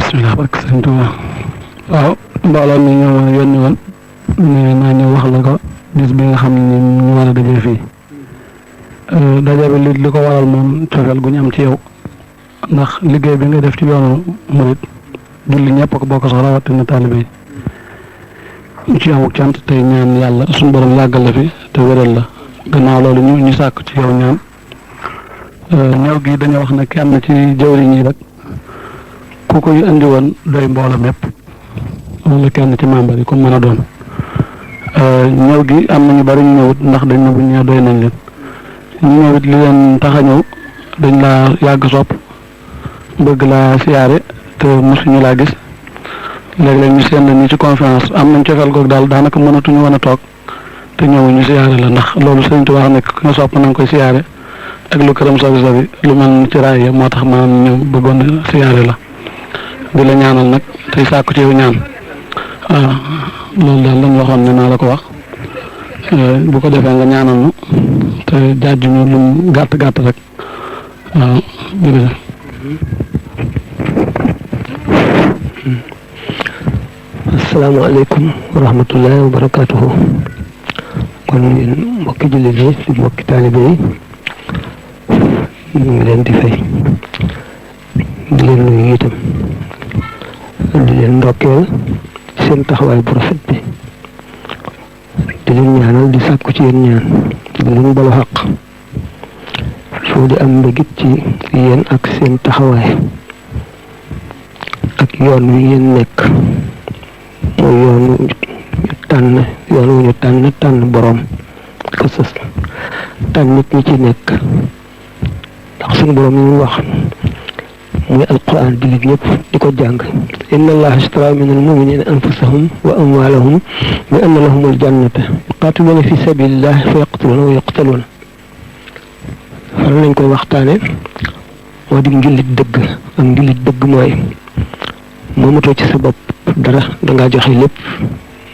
bismillah barke Sëriñ Tuuba. waaw mbooloo mi ñoo yónni woon ne naa ñëw wax la ko bis bi nga xam ne ñu war a dajee fii daje bi li ko waral moom cofeel gu ñu am ci yow ndax liggéey bi nga def ci yoonu murit julli ñëpp ko bokk sax rawatina taalibe yi ñu ci amuk cant tey ñaan yàlla suñu borom yàggal la fi te wéral la gannaaw loolu ñu sàkk ci yow ñaan ñëw gi dañoo wax ne kenn ci jawriñ yi rek ku koy andi woon doy mbooloo mépp wala kenn ci membre yi comme mën a doon ñëw gi am na ñu bari ñu ñëwut ndax dañ ne bu ñu doy nañ leen ñu ñëwit li leen tax a ñëw dañ laa yàgg sopp bëgg laa siyaare te mosuñu laa gis léeg-léeg ñu seen ni ci conférence am nañ cofeel googu daal daanaka mënatuñu woon a toog te ñëwuñu siyaare la ndax loolu Sëriñ Tuubaa nekk nga sopp na nga koy siyaare ak lu këram sabi lu mel ni ci raay moo tax maanaam ñu bëggoon siyaare la di la ñaanal nag tey sàkku ci yow ñaan waaw loolu daal lañ waxoon ne naa la ko wax bu ko defee nga ñaanal nu te jaaj ñu lu gàtt gàtt rek waaw jërëjëf. asalaamaaleykum wa rahmatullahi wa barakaatuhu. kon yéen mbokki jullit yi di mbokki taalibe yi ñu ngi leen di fay di leen nuyu itam di leen ndokkeel seen taxawaay bu rafet bi di leen ñaanal di sàkku ci yéen ñaan di leen balu xaq foo di am mbégit ci yéen ak seen taxawaay ak yoon wi ngeen nekk mooy yoon wu ñu tànn boroom ko sës tànn nit ñi ci nekk ndax suñu boroom yi mu wax muy alquran jullit ñëpp di ko jàng inna allaha ashtara min almuminina anfusahum wa amwalahum bi anna lahumul jannata yuqatiluna fi sabilillahi fa yaqtuluna wa yuqtaluna fan lañ koy waxtaane moo di njullit dëgg ak njullit dëgg mooy moomatoo ci sa bopp dara dangaa joxe lépp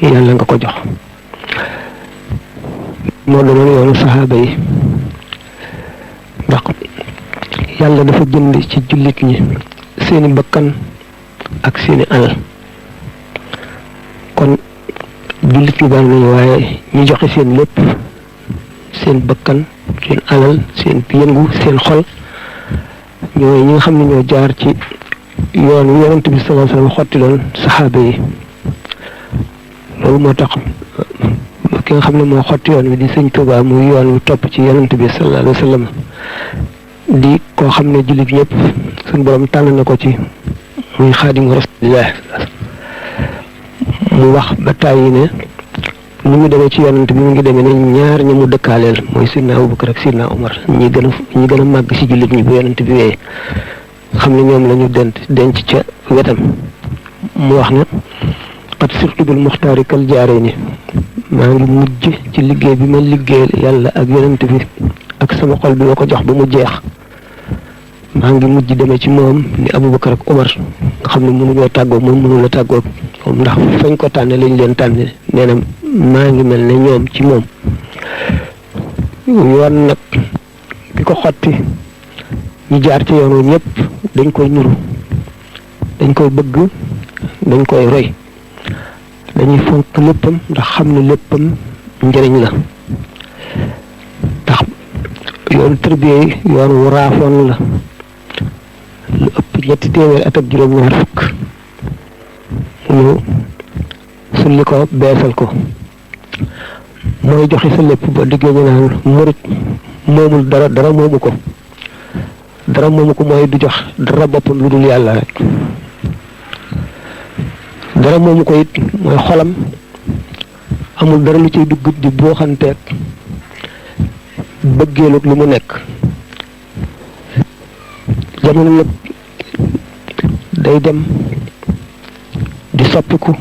yàlla nga ko jox moo doonoon yoonu saxaaba yi ndax yàlla dafa jënd ci jullit ñi seeni bakkan ak seeni alal kon jullit ñi bari nañu waaye ñi joxe seen lépp seen bakkan seen alal seen yëngu seen xol ñooy ñi nga xam ne ñoo jaar ci yoon wi yonent bi sallallahu alayhi wa sallam xotti loon saxaaba yi loolu moo tax ki nga xam ne moo xotti yoon wi di Sëñ Tuubaa muy yoon wi topp ci yonent bi sallallahu alayhi wa sallam di koo xam ne jullit ñëpp suñu borom tànn na ko ci muy xaadimu rasulillah mu wax ba tàyyi ne ni mu demee ci yonent bi mu ngi demee ne ñaar ñi mu dëkkaaleel mooy Sidna Abubakar ak Sidna Omar ñi gën a màgg ci jullit ñi bu yonent bi wéyee xam ne ñoom la ñu denc ca wetam mu wax ne qad sirtu bil muxtaari kal jaaree ni maa ngi mujj ci liggéey bi ma liggéeyal yàlla ak yonent bi ak sama xol bi ma ko jox ba mu jeex maa ngi mujj demee ci moom ni Abubakar ak Omar nga xam ne mënuñoo tàggoo moom mënula tàggoo moom ndax fañ ko tànne lañ leen tànne nee na maa ngi mel ne ñoom ci moom yoon nag bi ko xotti ñu jaar ci yoon wi ñëpp dañ koy nuru dañ koy bëgg dañ koy roy dañuy fonk léppam ndax xam ne léppam njëriñ la ndax yoonu tërbiye yi yoon wu raafoon la lu ëpp 300 at ak juróom-ñaar fukk ñu sulli ko beesal ko mooy joxe sa lépp ba diggee ñu naan murit moomul dara moomu ko mooy du jox dara boppam lu dul yàlla rek dara moomu ko it mooy xolam amul dara lu ciy dugg di booxanteeg bëggeelug lu mu nekk jamono nag day dem di soppiku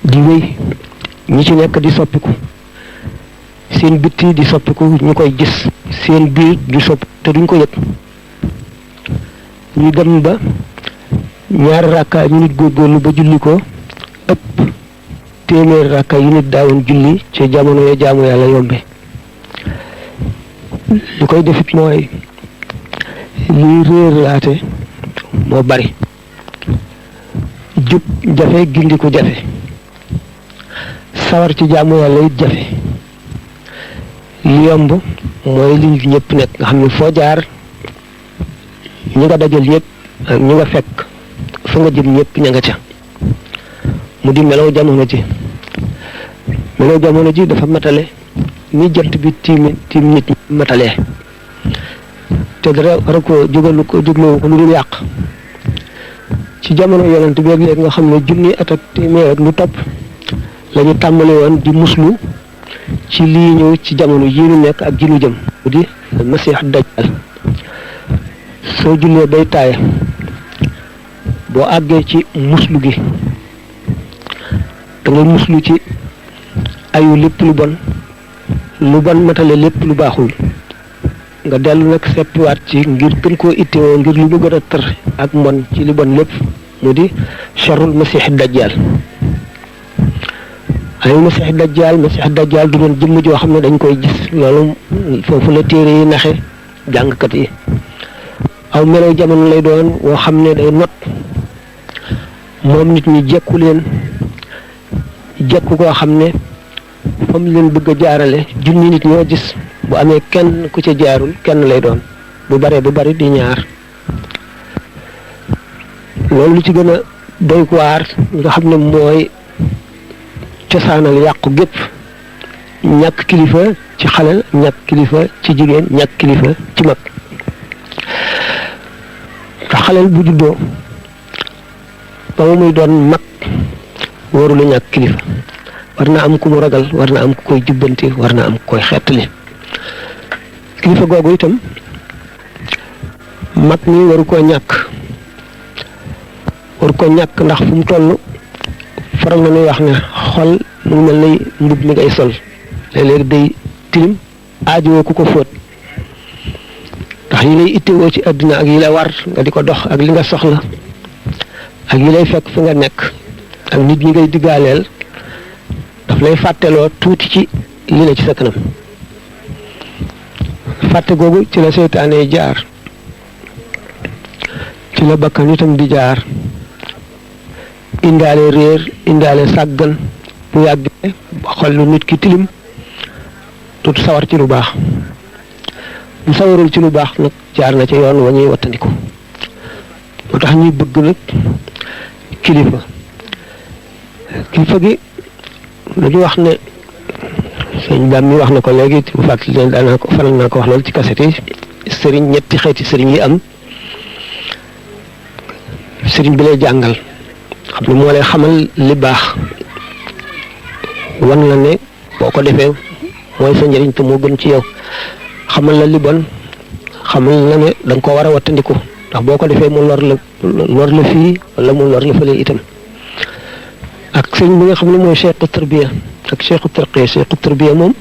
di wéy ñi ci nekk di soppiku seen bitti di soppiku ñu koy gis seen biir di sopp te duñ ko yëg ñu dem ba ñaari rakka ñu nit góorgóorlu ba julli ko ëpp téeméeri rakka yu nit daawoon julli ci jamono ya jaamu yàlla yombe li koy defit mooy liy réer laate moo bari jub jafe gindiku jafe sawar ci jaamu yàlla it jafe li yomb mooy li ñëpp nekk nga xam ne foo jaar ñi nga dajal yëpp ak ñi nga fekk fa nga jëm ñëpp ña nga ca mu di melaw jamono ji dafa matale ni jant bi tiim nit ñi matalee te dara war ko jógalu ko lu dul yàq ci jamono yonent bi ak léegi nga xam ne junni at ak téeméer ak lu topp la ñu tàmbali woon di muslu ci lii ñëw ci jamono yi ñu nekk ak ji ñu jëm mu di masiix dajjal soo jullee bay taaya boo àggee ci muslu gi da ngay muslu ci ayu lépp lu bon matale lépp lu baaxul nga dellu nag seppiwaat ci ngir gën koo ittewoo ngir lu ñu gën a tër ak mbon ci li bon lépp mu di charrul masiix dajjal ayu masiix dajjal du doon jëmm joo xam ne dañ koy gis loolu foofu la téere yi naxe jàngkat yi aw melow jamono lay doon woo xam ne day not moom nit ñi jekku leen jekku koo xam ne fa mu leen bëgg a jaarale junni nit ñoo gis bu amee kenn ku ca jaarul kenn lay doon bu bari di ñaar loolu lu ci gën a doy waar nga xam ne mooy cosaanal yàqu gépp ñàkk kilifa ci xale ñàkk kilifa ci jigéen ñàkk kilifa ci mag te xaleel bu juddoo ba muy doon mag waru la ñàkk kilifa war na am ku mu ragal war na am ku koy jubbanti war na am ku koy xettali kilifa googu itam mag mi waru koo ñàkk ndax fu mu toll faral na ñuy wax ne xol mu mel ne mbub mi ngay sol léeg-léeg day tilim aajowoo ku ko fóot ndax yi lay ittewoo ci àddina ak yi la war nga di ko dox ak li nga soxla ak yi lay fekk fi nga nekk ak nit ñi ngay diggaaleel daf lay fàtteloo tuuti ci li ne ci sa kanam fàtte googu ci la seytaane jaar ci la bakkan itam di jaar indaale réer indaale sàggan bu yàggee xol lu nit ki tilim tut sawar ci lu baax bu sawarul ci lu baax nag jaar na ca yoon wa ñuy wattandiku moo tax ñuy bëgg nag kilifa gi dañu wax ne sëñ Bam mi wax na ko léegi bu fàttali leen daanaa ko faral naa ko wax loolu ci kaset yi sëriñ ñetti xeeti sëriñ yi am sëriñ bi lay jàngal xam ne moo lay xamal li baax wan la ne boo ko defee mooy sa njëriñ te moo gën ci yow xamal la li bon xamal la ne da nga ko war a wattandiku ndax boo ko defee mu lor la fii wala mu lor la fële itam ak sëñ bi nga xam ne mooy cheikhu tarbiya ak cheikhu tarqiya cheikhu tarbiya moom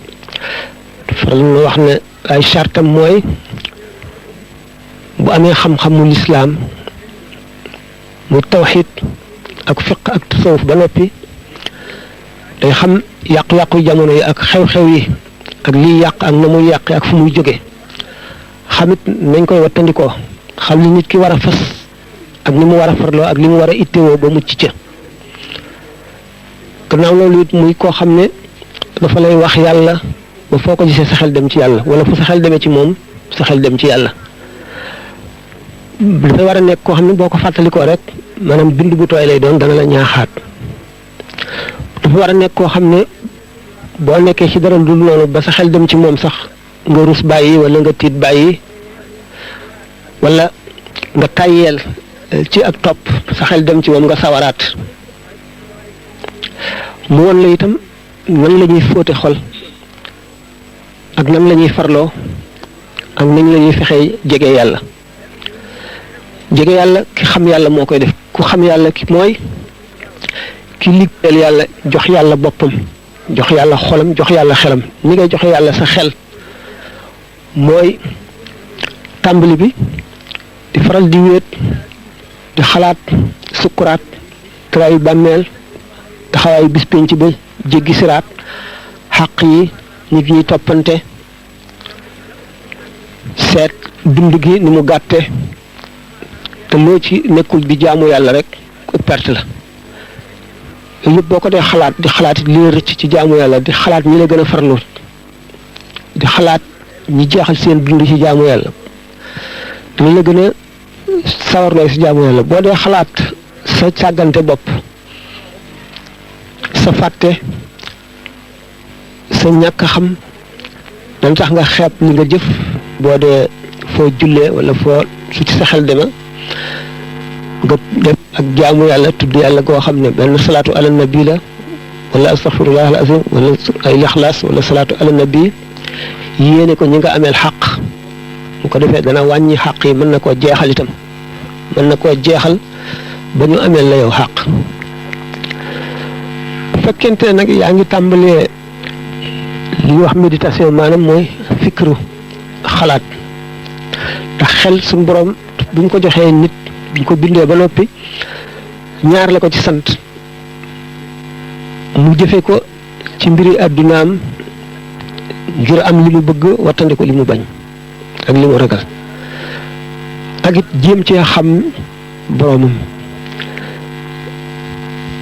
faral na wax ne ay chartam mooy bu amee xam-xamu lislaam muy tawxid ak fiq ak tasawuf ba noppi day xam yàqu-yàqu jamono yi ak xew-xew yi ak liy yàq ak na muy yàqe ak fu muy jóge xamit nañ koy wattandikoo xam li nit ki war a fas ak ni mu war a farloo ak li mu war a ittewoo ba mucc ca gannaaw loolu it muy koo xam ne dafa lay wax yàlla ba foo ko gisee sa xel dem ci yàlla wala fu sa xel demee ci moom sa xel dem ci yàlla dafay war a nekk koo xam ne boo ko fàttalikoo rek maanaam bind bu tooy lay doon dana la ñaaxaat dafa war a nekk koo xam ne boo nekkee ci dara dul noonu ba sa xel dem ci moom sax nga rus bàyyi wala nga tiit bàyyi wala nga tàyyeel ci ak topp sa xel dem ci moom nga sawaraat mu won la itam nan la ñuy fóote xol ak nan la ñuy farloo ak nañ la ñuy fexee jege yàlla ki xam yàlla moo koy def ku xam yàlla ki mooy ki liggéeyal yàlla jox yàlla boppam jox yàlla xolam jox yàlla xelam ni ngay joxe yàlla sa xel mooy tàmbali bi di faral di wéet di xalaat sukkuraat traayu bàmmeel taxawaayu bis penc ba jéggi siraat xaq yi nit ñi toppante seet dund gi ni mu gàtte te loo ci nekkul di jaamu yàlla rek perte la yooyu yëpp boo ko dee xalaat di xalaat li la rëcc ci jaamu yàlla di xalaat ñi la gën a farlu di xalaat ñi jeexal seen dund ci jaamu yàlla dina la gën a sawarloo ci jaamu yàlla boo dee xalaat sa càggante bopp sa fàtte sa ñàkk xam dana tax nga xeeb li nga jëf boo dee foo jullee wala foo su ci sa xel dema nga def ak jaamu yàlla tudd yàlla goo xam ne benn salaatu ala nabi la wala astaghfirullah al azim wala ay lixlaas wala salaatu ala nabi yéene ko ñi nga ameel xaq bu ko defee dana wàññi xaq yi mën na koo jeexal itam mën na koo jeexal ba ñu ameel la yow xaq bu fekkente nag yaa ngi tàmbalee li ñuy wax méditation maanaam mooy fikru xalaat ndax xel suñu borom bu ñu ko joxee nit bu ñu ko bindee ba noppi ñaar la ko ci sant mu jëfe ko ci mbiri àddunaam ngir am li mu bëgg wattandi ko li mu bañ ak li mu ragal ak it jéem cee xam boromam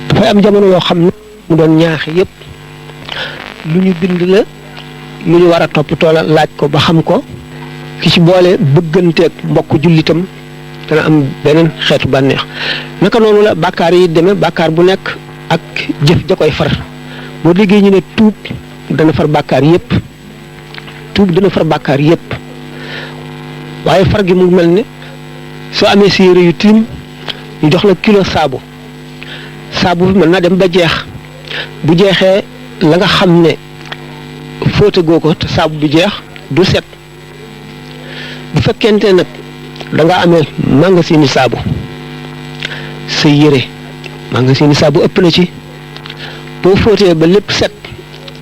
dafay am jamono yoo xam ne mu doon ñaax yépp lu ñu bind la lu ñu war a toppatoo la laaj ko ba xam ko ki ci boole bëgganteeg mbokk jullitam dana am beneen xeetu bànneex naka noonu la bàkkaar yi demee bàkkaar bu nekk ak jëf ja koy far boo déggee ñu ne tuub dana far bàkkaar yépp tuub dana far bàkkaar yépp waaye far gi mu mel ne soo amee si yére yu tilim ñu jox la kilo saabu bi mën naa dem ba jeex bu jeexee la nga xam ne fóote goo ko te saabu bi jeex du set bu fekkente nag da nga amee magasin saabu sa yére magasin saabu ëpp na ci boo fóotee ba lépp set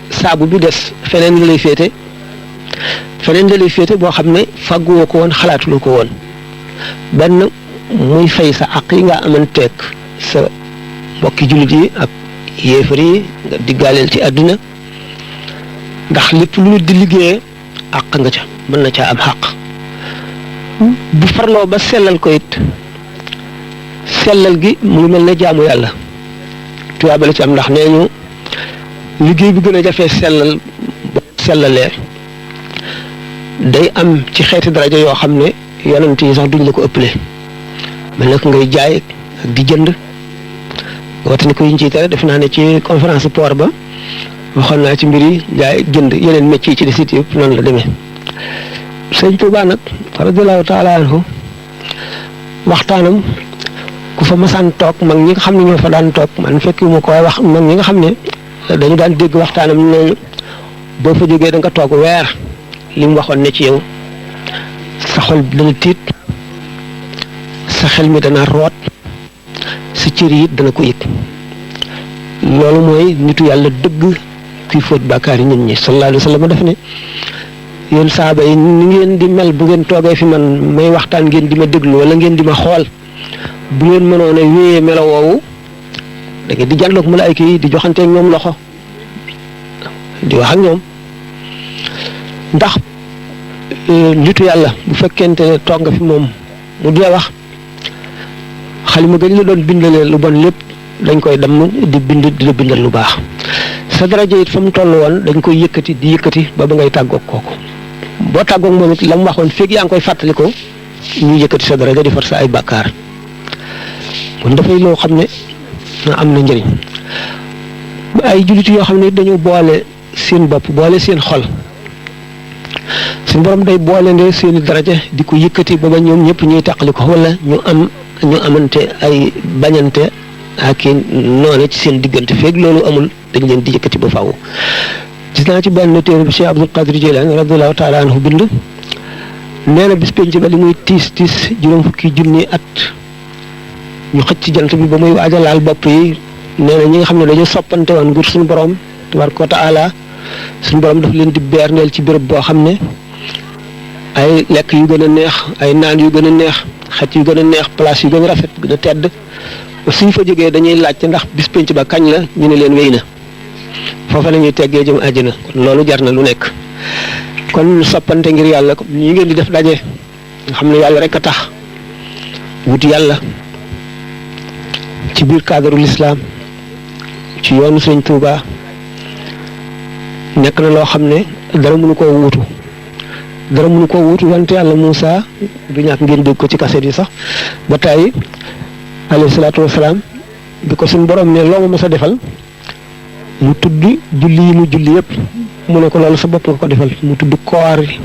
saabu bi des feneen la lay féete boo xam ne fàgguwoo ko woon xalaatuloo ko woon benn muy fay sa àq yi nga amanteeg sa mbokki jullit yi ak yéefar yi nga diggaaleel ci àdduna ndax lépp lu nit di liggéeyee àq nga ca mën na caa am xàq bu farloo ba sellal ko it sellal gi mu ngi mel ne jaamu yàlla tuyaaba la ci am ndax nee ñu liggéey bi gën a jafee sellalee day am ci xeeti daraja yoo xam ne yonent yi sax duñ la ko ëppale mel nag ngay jaay ak di jënd woote ni ko yiñ ciy tere def naa ne ci conférence port ba waxoon naa ci mbir yi jaay jënd yeneen métier yi ci des it yëpp noonu la demee sëñ Tuubaa nag radiyallaahu taala anhu waxtaanam ku fa masaan toog mag ñi nga xam ne ñoo fa daan toog man fekk ma koy wax mag ñi nga xam ne dañu daan dégg waxtaanam noonu boo fa jógee da nga toog weer li mu waxoon ne ci yow sa xol dana tiit sa xel mi dana root sa cër yi dana ko yëg loolu mooy nitu yàlla dëgg kuy fóot bàkkaar yi nit ñi sallallahu alayhi wa sallam def ne yéen saaba yi ni ngeen di mel bu ngeen toogee fi man may waxtaan ngeen di ma déglu wala ngeen di ma xool bu ngeen mënoon a wéyee melo woowu da ngeen di jàlloog malaayka yi di joxante ñoom loxo di wax ak ñoom ndax nitu yàlla bu fekkente ne toog nga fi moom mu dee wax xalima gañ la doon bindalee lu bon lépp dañ koy damm di bind di la bindal lu baax sa daraja it fa mu toll woon dañ koy yëkkati di yëkkati ba ngay tàggoog kooku boo tàggoog moom it la mu waxoon feeg yaa ngi koy fàttaliku ñu yëkkati sa daraja di far sa ay bàkkaar kon dafay loo xam ne am na njëriñ ay jullit yoo xam ne dañu boole seen bopp boole seen xol suñu borom day boole nde seeni daraja di ko yëkkati ba ñoom ñëpp ñuy tàqali ko wala ñu amante ay bañante ak noone ci seen diggante feeg loolu amul dañ leen di yëkkati ba faaw gis naa ci benn téere bi Cheikh Abdul Qadir Jilani radiyallahu taala anhu bind nee na bis penc ba li muy tiis juróom fukki junni at ñu xëcc ci jant bi ba muy waaj a laal bopp yi nee na ñi nga xam ne dañoo soppante woon ngir suñu borom tabaraka wa taala suñu borom daf leen di beerneel ci béréb boo xam ne ay lekk yu gën a neex ay naan yu gën a neex xet yu gën a neex place yu gën a rafet gën a tedd suñ fa jógee dañuy laajte ndax bis penc ba kañ la ñu ne leen wéy na foofa la ñuy teggee jëm àjjana kon loolu jar na lu nekk kon soppante ngir yàlla ñi ngeen di def daje nga xam ne yàlla rek a tax wut yàlla ci biir cadre l'islam ci yoonu Sëriñ Tuuba nekk na loo xam ne dara mënu koo wuutu wante yàlla Muusa du ñàkk ngeen dégg ko ci kaset yi sax ba tàyyi alayhi salaatu wasalaam bi ko suñu borom ne loo ma mës a defal mu tudd julli yi mu julli yëpp mu ne ko loolu sa bopp nga ko defal mu tudd koor yi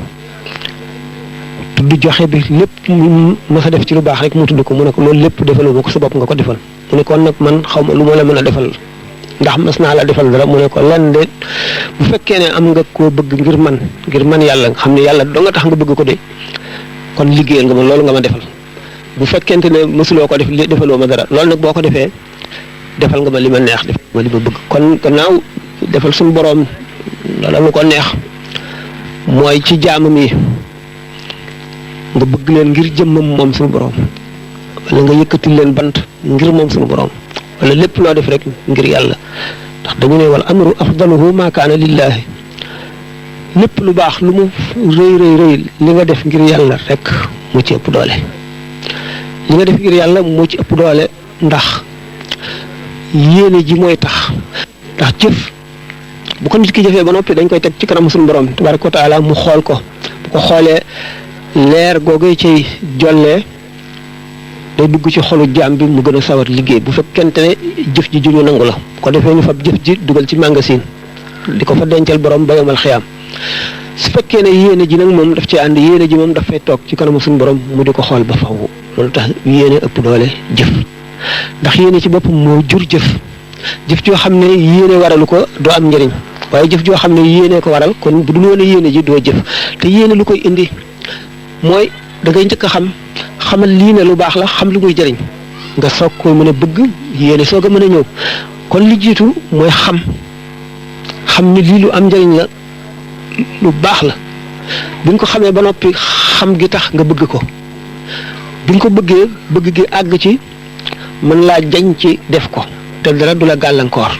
tudd joxe bi lépp mu mës a def ci lu baax rek mu tudd ko mu ne ko loolu lépp defaloo ma ko sa bopp nga ko defal mu ne kon nag man xaw ma lu ma la mën a defal ndax mas naa la defal dara mu ne ko lan de bu fekkee ne am nga koo bëgg ngir man yàlla nga xam ne yàlla doo nga tax nga bëgg ko de kon liggéeyal nga ma loolu nga ma defal bu fekkente ne mësuloo ko def defaloo ma dara loolu nag boo ko defee defal nga ma li ma neex def ma li ma bëgg kon gannaaw defal suñu boroom la lu ko neex mooy ci jaamam yi nga bëgg leen ngir jëmmam moom suñu boroom wala nga yëkkati leen bant ngir moom suñu boroom wala lépp loo def rek ngir yàlla ndax dañu ne wal amru afdaluhu ma kaana lillahi lépp lu baax lu mu rëy li nga def ngir yàlla rek mu ci ëpp doole li nga def ngir yàlla moo ci ëpp doole ndax yéene ji mooy tax ndax jëf bu ko nit ki jëfee ba noppi dañ koy teg ci kanam suñu borom tabaraka wa taala mu xool ko bu ko xoolee leer googee ciy jollee day dugg ci xolu jaam bi mu gën a sawar liggéey bu fekkente ne jëf ji juñu nangu la ko defee ñu fab jëf ji dugal ci magasin di ko fa dencal borom ba yomal xiyaam su fekkee ne yéene ji nag moom daf ci ànd yéene ji moom daf fay toog ci kanamu suñu borom mu di ko xool ba faw loolu tax yéene ëpp doole jëf ndax yéene ci boppam moo jur jëf joo xam ne yéene waralu ko doo am njëriñ waaye jëf joo xam ne yéene ko waral kon bu dul woon yéene ji doo jëf te yéene lu koy indi mooy da ngay njëkk a xamal lii ne lu baax la xam lu muy jëriñ nga soog koy mën a bëgg yéene soog a mën a ñëw kon li jiitu mooy xam ne lii lu am njëriñ la lu baax la bi nga ko xamee ba noppi xam gi tax nga bëgg ko bi nga ko bëggee bëgg gi àgg ci mën laa jañ ci def ko te dara du la gàllankoor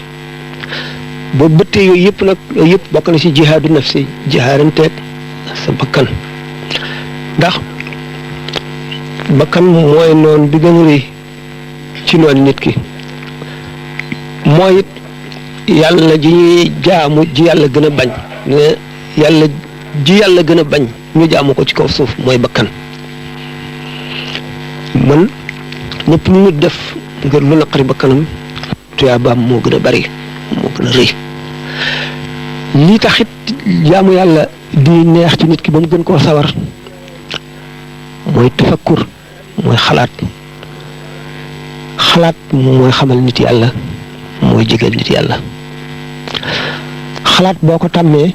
boo bëttee yooyu yëpp nag yooyu yëpp bokk na ci jihaadu nafsi jihaaranteeg sa bakkan ndax bakkan mooy noon bi gën a rëy ci noonu nit ki mooy it yàlla ji ñuy jaamu ji yàlla gën a bañ ne yàlla ji yàlla gën a bañ ñu jaamu ko ci kaw suuf mooy bakkan man ñëpp ñu nit def ngir lu naqari bakkanam tuyaabaam moo gën a bari moo gën a rëy lii taxit jaamu yàlla di neex ci nit ki ba mu gën koo sawar mooy tafakkur mooy xalaat mooy xamal nit yàlla mooy jegeel nit yàlla xalaat boo ko tàmmee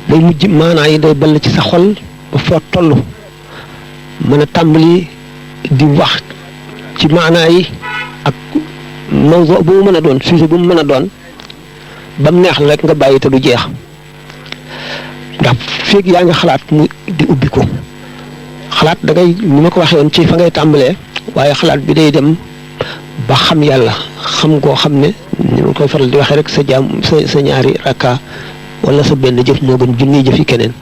day mujj maanaa yi day ball ci sa xol ba foo toll mën a tàmbali di wax ci maanaa yi ak mawdu bu mu mën a doon sujet bu mu mën a doon ba mu neex la rek nga bàyyi te du jeex ndax feeg yaa ngi xalaat mu di ubbi ko xalaat da ngay ni ma ko waxee woon ci fa ngay tàmbalee waaye xalaat bi day dem ba xam yàlla xam koo xam ne ni ma koy faral di waxee rek sa ñaari rakka wala sa benn jëf moo gën junniy jëf yi keneen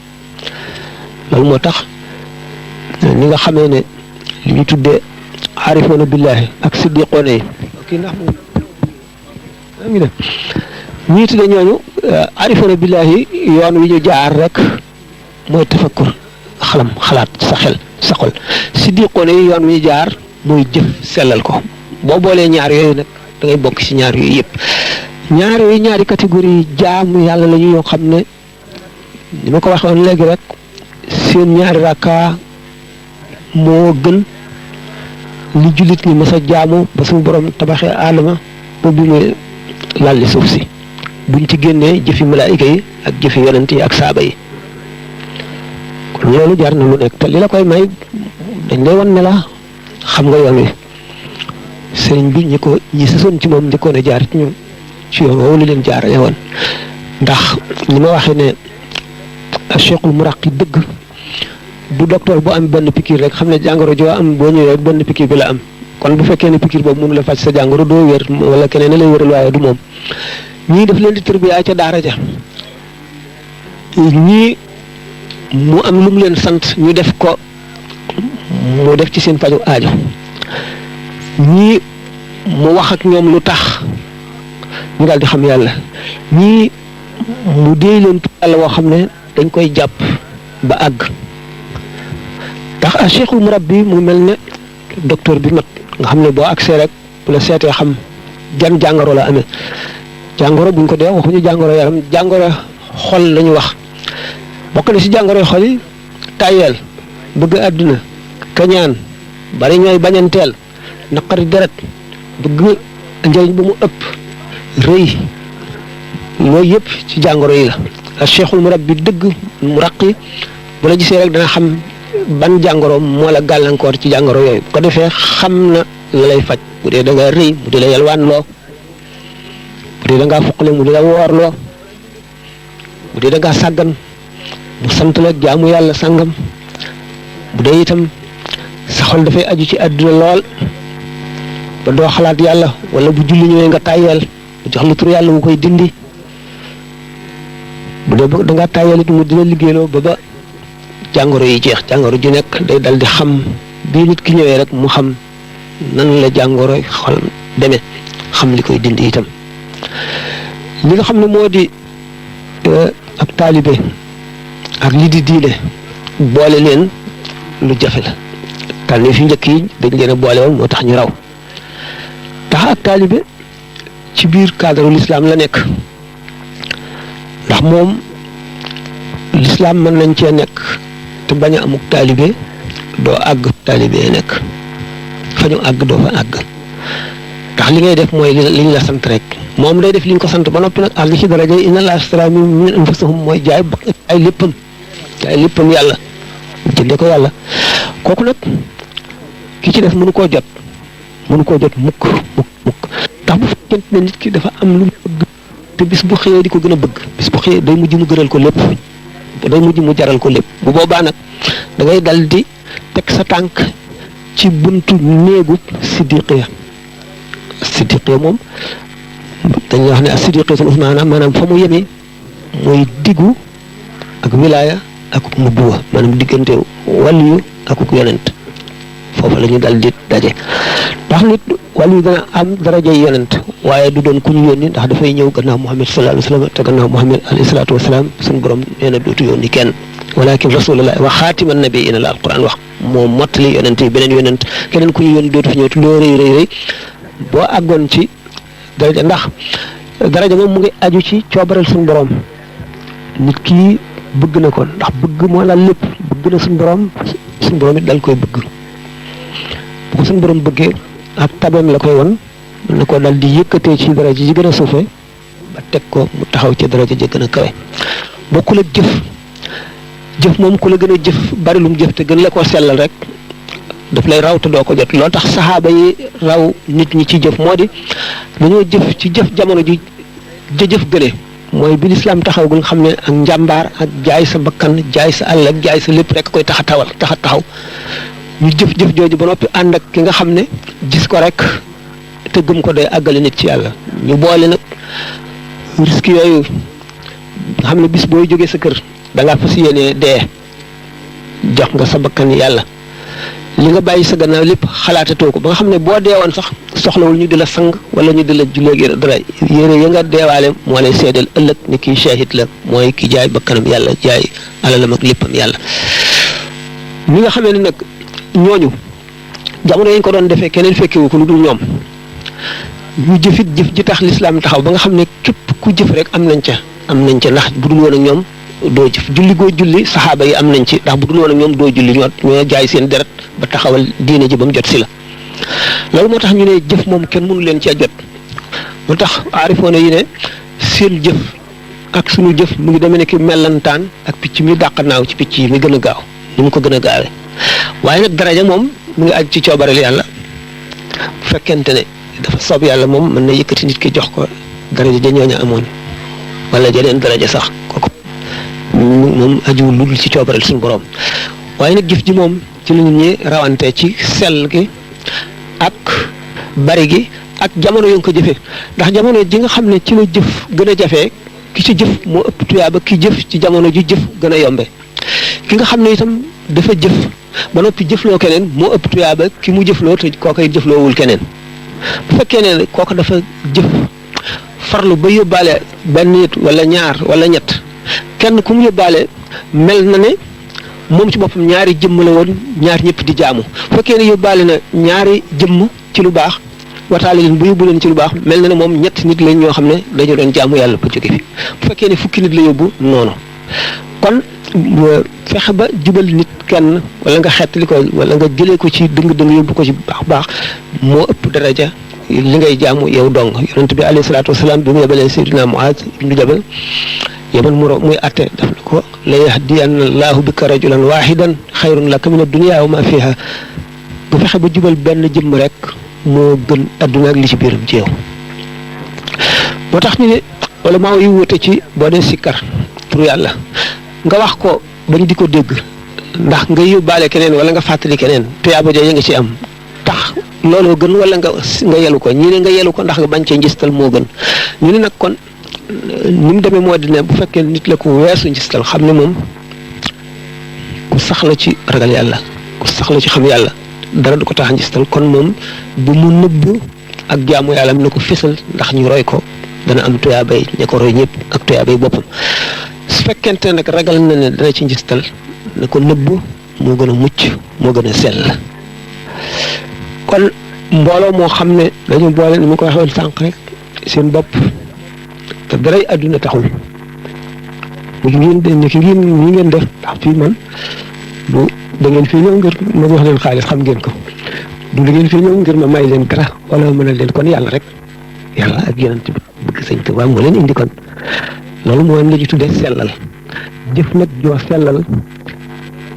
loolu moo tax ni nga xamee ne li ñu tuddee aarifoona billaahi ak siddiqoona yi kii ndax moom daa ngi def ñii tuddee ñooñu aarifoona billaahi yoon wi ñu jaar rek mooy tafakkur xalaat sa xel sa xol siddiqoona yi yoon wi ñu jaar mooy jëf sellal ko boo boolee ñaar yooyu nag da ngay bokk ci ñaar yooyu yëpp ñaar yooyu ñaari catégorie jaamu yàlla la ñu yoo xam ne ni ma ko waxee woon léegi rek seen ñaari rakka moo gën li jullit ñi mës a jaamu ba suñu borom tabaxee aadama ba bi muy lalli suuf si buñ ci génnee jëfi malaayika yi ak jëfi yonent yi ak saaba yi kon loolu jar na lu nekk te li la koy may dañ lay wan ne la xam nga yoon wi sëriñ bi ñi sësoon ci moom njëkkoon a jaar ci ñoom ci yoon woowu li leen jaarale woon ndax li ma waxee ne cheikhul muraqi dëgg du docteur bu am benn piqûre rek xam ne jàngoro joo am boo ñëwee rek benn piqûre bi la am kon bu fekkee ne piqûre boobu mënu la faj sa jàngoro doo wér wala keneen a lay wéral waaye du moom ñii daf leen di tërbiyaa ca daara ja ñii mu am lu mu leen sant ñu def ko mu def ci seen faju aajo ñii mu wax ak ñoom lu tax ñu daal di xam yàlla. ñii mu déy leen yàlla woo xam ne dañ koy jàpp ba àgg ndax a cheikhul murabbi mu mel ne docteur bi mat nga xam ne boo accès rek bu la seetee xam jan jàngoro la amee. jàngoro buñ ko dee waxuñu jàngoro yaram jàngoro xol lañu wax bokk na ci jàngoro xol yi tàyyeel bëgg àdduna kañaan bari ñooy bañanteel naqari deret bëgg njëriñ ba mu ëpp rëy mooy yëpp ci jàngoro yi la cheikhul murabbi dëgg mu raqi bu la gisee rek dana xam ban jàngoro moo la gàllankoor ci jàngoro yooyu bu ko defee xam na la lay faj bu dee da nga rëy mu di la yalwaan loo bu dee da ngaa fuqale mu di la woorloo bu dee da ngaa sàggan mu sant la jaamu yàlla sàngam bu dee itam sa xol dafay aju ci àdduna lool ba doo xalaat yàlla wala bu julli ñëwee nga tàyyeel mu jox la tur yàlla mu koy dindi bu dee da ngaa tàyyeel it mu dina liggéeyloo ba jàngoro yi jeex jàngoro ju nekk day dal di xam bii nit ki ñëwee rek mu xam nan la jàngoro xol demee xam li koy dindi itam li nga xam ne moo di ak taalibe ak li di diine boole leen lu jafe la tànn fi njëkk yi dañ leen a boole woon moo tax ñu raw tax ak taalibe ci biir cadre l'islam la nekk ndax moom l'islam mën nañ cee nekk te bañ a amuk taalibe doo àgg taalibe nekk fa ñu àgg doo fa àgg ndax li ngay def mooy li ñu la sant rek moom day def li ñu ko sant ba noppi nag àgg ci daraja inna Allaha ashtara min anfusihim mooy jaay léppam yàlla jënde ko yàlla kooku nag ki ci def mënu koo jot mukk ndax bu fekkente ne nit ki dafa am lu mu bëgg te bis bu xëyee di ko gën a bëgg bis bu xëyee day mujj mu gënal ko lépp day mujj mu jaral ko lépp bu boobaa nag da ngay dal di teg sa tànk ci buntu néegu siddiqiya moom dañuy wax ne ak siddiqiyatul usmaana maanaam fa mu yemee mooy diggu ak wilaaya ak nubuwa maanaam diggante waliyu ak yonent foofu la ñu dal di daje ndax nit waliyu dana am darajay yonent waaye du doon ku ñu yónni ndax dafay ñëw gannaaw Muhammad sallallahu alayhi wa sallam te gannaaw Muhammad alayhi salaatu wa salaam suñu borom nee na dootu yónni kenn walakin rasulullah wa xaatiman nabiyyiina la alquran wax moo mottali yonent yi beneen yonent keneen ku ñu yónni dootu fi ñëw te loo rëy boo àggoon ci daraja ndax daraja moom mu ngi aju ci coobareel suñu borom nit ki bëgg na ko ndax bëgg moo la lépp bëgg na suñu borom it dal koy bëgg bu ko suñu borom bëggee ak tabeem la koy won mën na ko dal di yëkkatee ci daraja ji gën a suufe ba teg ko mu taxaw ci daraja ji gën a kawe bokkul ak jëf moom ku la gën a jëf bari lu mu jëf te gën la koo sellal rek daf lay raw te doo ko jot loolu tax saxaaba yi raw nit ñi ci jëf moo di dañoo jëf ci jëf jamono ji jëf gële mooy bi lislaam taxawgul xam ne ak njàmbaar ak jaay sa bakkan jaay sa àll ak jaay sa lépp rek koy tax a taxaw ñu jëf jooju ba noppi ànd ak ki nga xam ne gis ko rek te gëm ko day àggale nit ci yàlla ñu boole nag risque yooyu nga xam ne bis booy jógee sa kër da ngaa fas yéene dee jox nga sa bakkan yàlla li nga bàyyi sa gannaaw lépp xalaatatoo ko ba nga xam ne boo deewoon sax soxlawul ñu di la sang wala ñu di la jullee dara yére ya nga deewaale moo lay seedeel ëllëg ni kii shahid la mooy ki jaay bakkanam yàlla jaay alalam ak léppam yàlla. ñi nga xamee ne nag ñooñu jamono yi ñu ko doon defee keneen fekkewu ko lu dul ñoom ñu jëfit jëf ji tax lislaam taxaw ba nga xam ne képp ku jëf rek am nañ ca ndax bu dul woon ak ñoom doo jëf julli goo julli saxaaba yi am nañ ci ndax bu dul woon ak ñoom doo julli ñoo jaay seen deret ba taxawal diine ji ba mu jot si la loolu moo tax ñu ne jëf moom kenn mënu leen cee jot moo tax aarifoone yi ne seen jëf ak suñu jëf mu ngi demee ne ki mellantaan ak picc mi dàq naaw ci picc yi mi gën a gaaw ni mu ko gën a gaawee waaye nag daraja moom mu ngi aj ci coobareel yàlla bu fekkente ne dafa soob yàlla moom mën na yëkkati nit ki jox ko daraja ja ñooña amoon wala jeneen daraja sax kooku moom ajuwul lu dul ci coobareel suñu borom waaye nag jëf ji moom ci la nit ñi rawante ci sell gi ak bari gi ak jamono yu nga ko jëfee ndax jamono ji nga xam ne ci la jëf gën a jafee ki ci jëf moo ëpp tuyaaba ki jëf ci jamono ji jëf gën a yombe ki nga xam ne itam dafa jëf ba noppi jëfloo keneen moo ëpp tuyaaba ki mu jëfloo te kookoy jëfloowul keneen bu fekkee ne kooku dafa jëf farlu ba yóbbaale benn nit wala ñaar wala ñett kenn ku mu yóbbaale mel na ne moom ci boppam ñaari jëmm la woon ñaar ñëpp di jaamu bu fekkee ne yóbbaale na ñaari jëmm ci lu baax wataale leen bu yóbbu leen ci lu baax mel na ne moom ñett nit lañ ñoo xam ne dañu doon jaamu yàlla ba jóge fi bu fekkee ne fukki nit la yóbbu noonu kon fexe ba jubal nit kenn wala nga xettali ko wala nga jëlee ko ci dëng-dëng yóbbu ko ci baax moo ëpp daraja li ngay jaamu yow dong yonent bi alayhi salaatu wasalaam bi mu yebalee Seydina Muaaz ibnu Jabal yemal muy atte daf na ko la yahdiyanna Allahu bika rajulan waahidan xayrun laka mina dunya wa ma fiha bu fexe ba jubal benn jëmm rek moo gën adduna ak li ci biiram ci yow moo tax ñu ne wala maa yu wute ci boo dee sikkar pour yàlla nga wax ko bañ di ko dégg ndax nga yóbbaale keneen wala nga fàttali keneen tuyaaba ja nga ci am tax looloo gën wala nga yelu ko ñi ne nga yelu ko ndax nga bañ cee njistal moo gën ñu ne nag kon ni mu demee moo di ne bu fekkee nit la ko weesu njistal xam ne moom ku sax la ci ragal yàlla ku sax la ci xam yàlla dara du ko tax njistal kon moom bu mu nëbb ak jaamu yàlla am na ko fésal ndax ñu roy ko dana am tuyaabay ña ko roy ñëpp ak tuyaabay boppam su fekkente nag ragal na ne dana ci njistal na ko nëbb moo gën a mucc moo gën a sell kon mbooloo moo xam ne dañu boole ni mu ko waxee sànq rek seen bopp te daray àdduna taxul ngeen def ndax fii man bu da ngeen fii ñëw ngir ma wax leen xaalis xam ngeen ko du da ngeen fii ñëw ngir ma may leen dara wala mën a leen kon yàlla rek yàlla ak yonent bi bëgg Sëñ Tuubaa moo leen indi kon loolu mooy la ñu tuddee sellal jëf nag joo sellal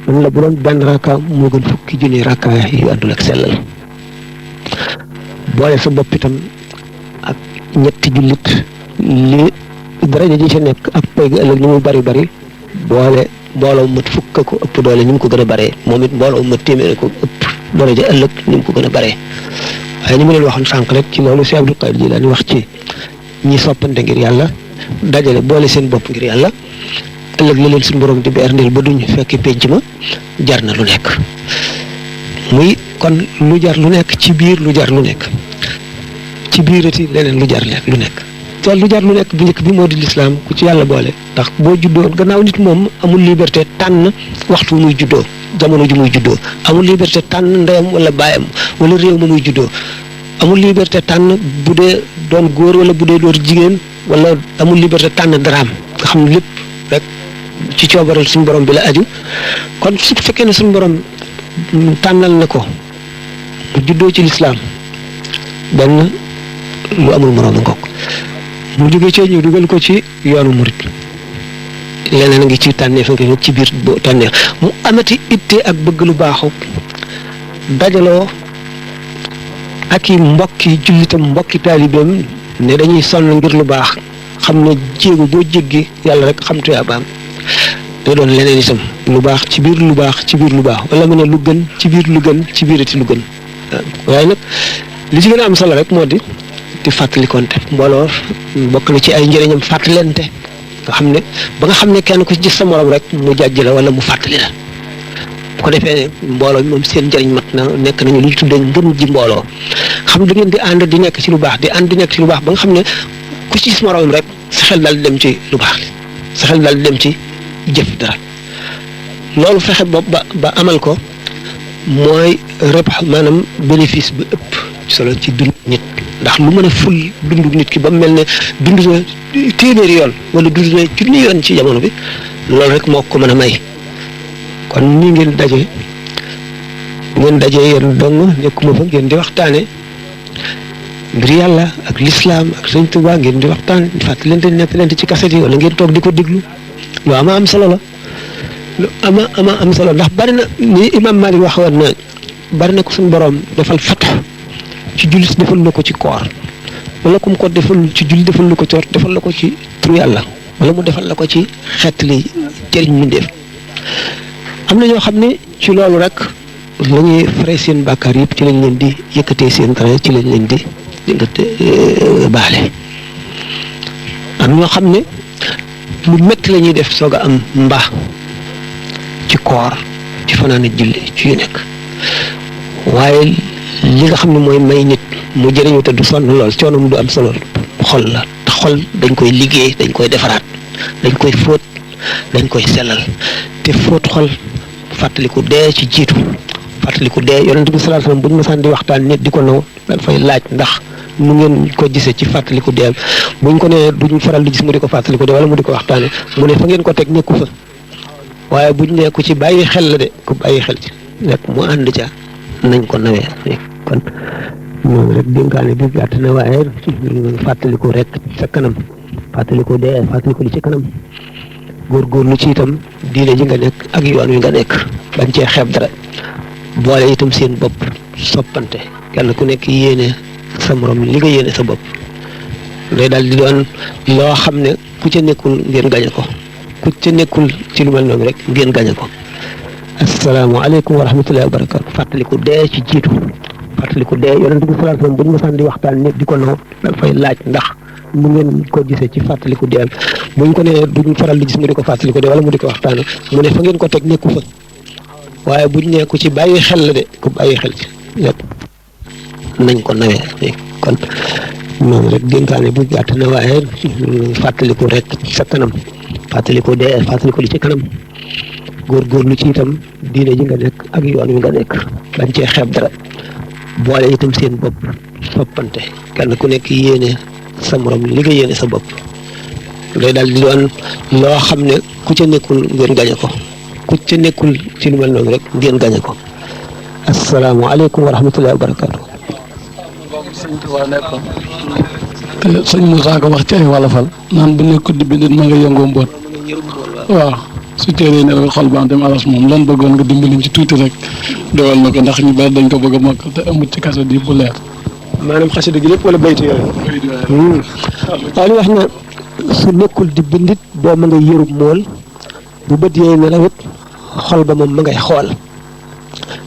man la bu doon benn rakka moo gën fukki junni rakka yu àndul ak sellal boole sa bopp itam ak ñetti jullit li daraja ji ci nekk ak pay gi ëllëg ni mu bari boole mbooloo mat fukk ko ëpp doole ni mu ko gën a baree moom it mbooloo mat téeméer ko ëpp daraja ëllëg ni mu ko gën a baree waaye ni mu leen waxoon sànq rek ci loolu si Abdul Qadir Jilaani wax ci ñi soppante ngir yàlla dajale boole seen bopp ngir yàlla ëllëg la leen suñu borom di berndeel ba duñ fekk penc ma jar na lu nekk muy kon lu jar lu nekk ci biir lu jar lu nekk ci biirati leneen lu jar lu nekk te lu jar lu nekk bu njëkk bi moo di lislaam ku ci yàlla boole ndax boo juddoo gannaaw nit moom amul liberté tànn waxtu muy juddoo jamono ju muy juddoo amul liberté tànn ndeyam wala baayam wala réew ma muy juddoo amul liberté tànn bu dee doon góor wala bu dee doon jigéen wala amul liberté tànn daraam nga xam ne lépp rek ci coobaral suñu borom bi la aju kon su fekkee ne suñu borom tànnal na ko mu juddoo ci lislaam benn lu amul moroom a ngokk mu jógee ci ñu dugal ko ci yoonu murit leneen a ngi ci tànneef a ngi ci biir boo tànneef mu amati itte ak bëgg lu baaxu dajaloo ak i mbokki jullitam mbokki taalibeem ne dañuy sonn ngir lu baax xam ne jéego boo jéggi yàlla rek xam tuyaabaam day doon leneen itam lu baax ci biir lu baax ci biir lu baax wala mu ne lu gën ci biir lu gën ci biirati lu gën waaye nag li ci gën a am solo rek moo di fàttalikonte mbooloo bokk na ci ay njëriñam fàttalente nga xam ne ba nga xam ne kenn ku ci gis sa morom rek mu jàjj la wala mu fàttali la bu ko defee mbooloo moom seen njëriñ mat na nekk nañu lu ñu tuddee ngën ji mbooloo xam da ngeen di ànd di nekk ci lu baax di ànd di nekk ci lu baax ba nga xam ne ku ci gis morom rek sa xel daal di dem ci lu baax sa xel daal di dem ci jëf dara loolu fexe ba amal ko mooy rebax maanaam bénéfice bi ëpp solo ci dund nit ndax lu mën a ful dundu nit ki ba mu mel ne dund na téeméeri yoon wala dund na junni yoon ci jamono bi loolu rek moo ko mën a may kon nii ngeen daje yéen dong nekkuma fa ngeen di waxtaane mbir yàlla ak lislaam ak Sëñ Tuubaa ngeen di waxtaan di fàttalante nettalante ci kaset yi wala ngeen toog di ko déglu lu ama am solo la lu ama am solo ndax bari na ni Imam Malik wax woon na bari na ko suñu borom defal fat ci jullit defal na ko ci koor wala kum ko defal ci jullit defal na ko ci defal la ko ci turu yàlla wala mu defal la ko ci xeet li jëriñ mu def am na ñoo xam ne ci loolu rek la ñuy fare seen bàkkaar yëpp ci lañ leen di yëkkatee seen dara ci lañ leen di baale am ñoo xam ne lu métti la ñuy def soog a am mbaa ci koor ci fanaan julli ci yu nekk waaye li nga xam ne mooy may nit mu jëriñu te du sonn lool coono mu du am solo xol la ndax xol dañ koy liggéey dañ koy defaraat dañ koy fóot dañ koy sellal te fóot xol fàttaliku dee ci jiitu fàttaliku dee yonent bi sallallahu alayhi wasallam bu ñu mësaan di waxtaan nit di ko naw dafay laaj ndax nu ngeen ko gisee ci fàttaliku dee buñ ko nee duñ faral di gis mu di ko fàttaliku dee wala mu di ko waxtaane mu ne fa ngeen ko teg nekku fa waaye buñ nee ku ci bàyyi xel la de ku bàyyi xel ci rek mu ànd ca nañ ko nawee kon moom rek dénkaane bi gàtt na waaye fàttaliku rek sa kanam fàttaliku dee fàttaliku li ci kanam góorgóorlu ci itam diine ji nga nekk ak yoon wi nga nekk bañ cee xeeb dara boole itam seen bopp soppante kenn ku nekk yéene sa morom li nga yéene sa bopp day daal di doon loo xam ne ku ca nekkul ngeen gañe ko ku ca nekkul ci lu mel noonu rek ngeen gañe ko asalaamaaleykum wa rahmatullahi wa barakaatu fàttaliku dee ci jiitu fàttaliku dee yonent bi sallallahu alayhi wasallam bu ñu mësaan di waxtaan nit di ko naw dafay laaj ndax mu ngeen ko gisee ci fàttaliku dee buñ ko nee duñ faral di gis mu di ko fàttaliku dee wala mu di ko waxtaane mu ne fa ngeen ko teg nekku fa waaye buñ nee ku ci bàyyi xel la de ku bàyyi xel ci lépp nañ ko nawee kon moom rek dénkaane bu gàtt na waaye fàttaliku rek sa kanam fàttaliku dee fàttaliku li ci kanam góorgóorlu ci itam diine ji nga nekk ak yoon wi nga nekk bañ cee xeeb dara boole itam seen bopp soppante kenn ku nekk yéene sa morom li nga yéene sa bopp day daal di doon loo xam ne ku ca nekkul ngeen gañe ko ku ca nekkul ci lu mel noonu rek ngeen gañe ko asalaamaaleykum wa rahmatullahi wa barakaatu. te sëñ Moussa ko wax ci ay walafal naan bu nekkul di bindit ma nga yëngoo mboot waaw su téeree ne xol ba am dem aras moom lan bëggoon nga dimbaliñ ci tuuti rek dewal na ko ndax ñu bari dañ ko bëgg a mokk te amut ci kaso di bu leer. maanaam xasida gi lépp wala baytu yooyu. waaw li wax na su nekkul di bindit boo ma nga yërub mool bu bët yee nelawit xol ba moom ma ngay xool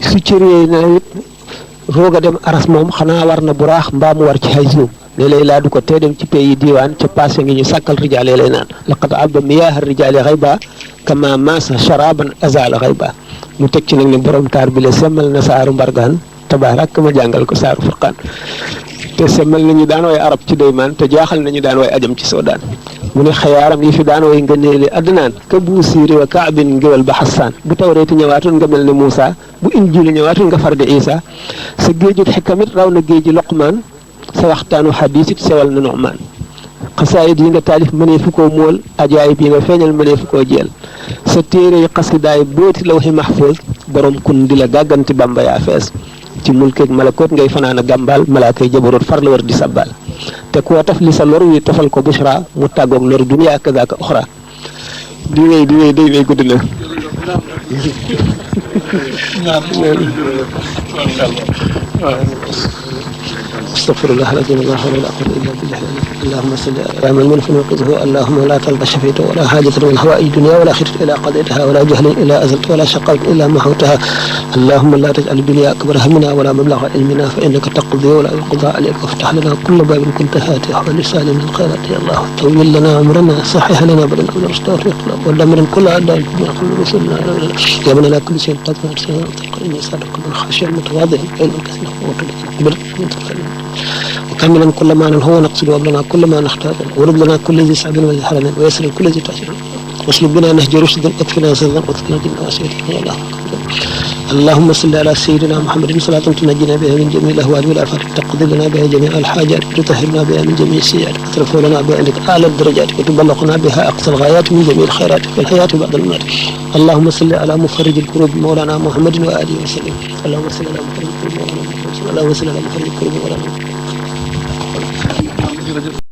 su cër yee nelawit roog a dem aras moom xanaa war na buraax mbaa mu war ci hay zoom léeg-léeg laa du ko tee dem ci pays yi diiwaan ca passé ngi ñu sàkkal rijaale lay naan laqad abba miyaah rijaali xayba kama maasa sharaban azala xayba mu teg ci nag ne borom taar bi la semmal na saaru mbargaan tabaarak ma jàngal ko saaru furqaan te semmal nañu daan way arab ci daymaan te jaaxal nañu daan way ajam ci soodaan mu ne xayaaram yi fi daan way ngëneeli addinaan ka buusiiri wa kaabin ngéwal ba xassaan bu tawreeti ñëwaatoon nga mel ne Muusa bu injiili ñëwaatoon nga far di Isa sa géejug xikamit raw na géeji Luqmaan sa waxtaanu xadiis it sewal na Nu'maan xasaayid yi nga taalif mënee fu koo mool ajaayib yi nga feeñal mënee fu koo jeel sa téere yi xasidaay booti lawhi mahfuus borom kun di la gàgganti Bamba yaa fees ci mulkeeg malakoot ngay fanaan a gàmbaal malaakay jabaroot far la war di sabbal te koo taf li sa lor wi tofal ko bushra mu tàggoog lor duniyaa kazaaka uxra di wéy day wéy gudd na astaghfirullah alazim la hawla wala quwwata illa billah allahumma salli ala man mulkin wa allahumma la talba shafita wala hajatan min hawa'i dunya wala khitrat ila qadaytaha wala jahlan ila azalta wala shaqawat illa mahawtaha اللهم لا تجعل الدنيا أكبر همنا ولا مبلغ علمنا فإنك تقضي ولا يقضى عليك وافتح لنا كل باب كنت فاتحه ولسان من الخيرات يا الله طول لنا عمرنا صحح لنا بدنا ونستغفر ودمر كل أعداء من قبل رسلنا يا من لا كل شيء قد إني صادق من خشية المتواضع بين الكثير وكملا كل ما هو نقصد وابلنا كل ما نحتاج ورد لنا كل ذي صعب وذي حرم ويسر كل ذي تعسير واسلك بنا نهج رشد اكفنا سرا واتقنا جنة وسيرتنا يا الله اللهم صل على سيدنا محمد صلاة تنجينا بها من جميع الأهوال والآفات تقضي لنا بها جميع الحاجات وتطهرنا بها من جميع السيئات وترفع لنا بها عندك أعلى الدرجات وتبلغنا بها أقصى الغايات من جميع الخيرات في الحياة بعد الممات اللهم صل على مفرج الكروب مولانا محمد وآله وسلم اللهم صل على مفرج الكروب مولانا محمد اللهم صل على مفرج الكروب مولانا محمد